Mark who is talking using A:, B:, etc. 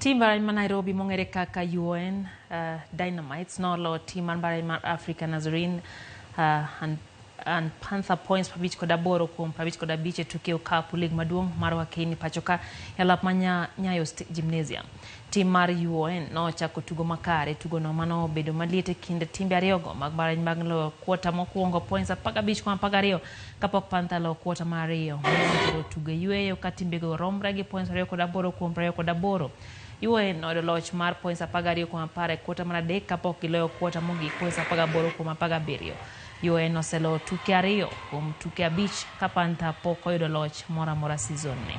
A: Tim mbalariany ma Nairobi mong'ere kaka UoN Dynamites nolo tim mar mbalariany mar Africa Nazarene and Panther points 58 kuom 55 e tuke okapu lig maduong' mar Wakeini pachoka e alap ma Nyayo Gymnasium. Tim mar UoN nochako tugo makare tugono mano obedo maliet e kind timbe ariyogo mag mbalariany bang' loyo kwota mokwongo points 15 kuom 12 kapok Panther loyo kwota mar ariyo mane otero tugo e yueyo ka timbego romre gi points 28 kuom 28. UoN noyudo loch mar points 12 kuom 10 e kwota mar adek kapok giloyo kwota mogik points 18 kuom 17. UoN oseloyo tuke ariyo kuom tuke abich ka Panther pok oyudo loch moro amora season ni.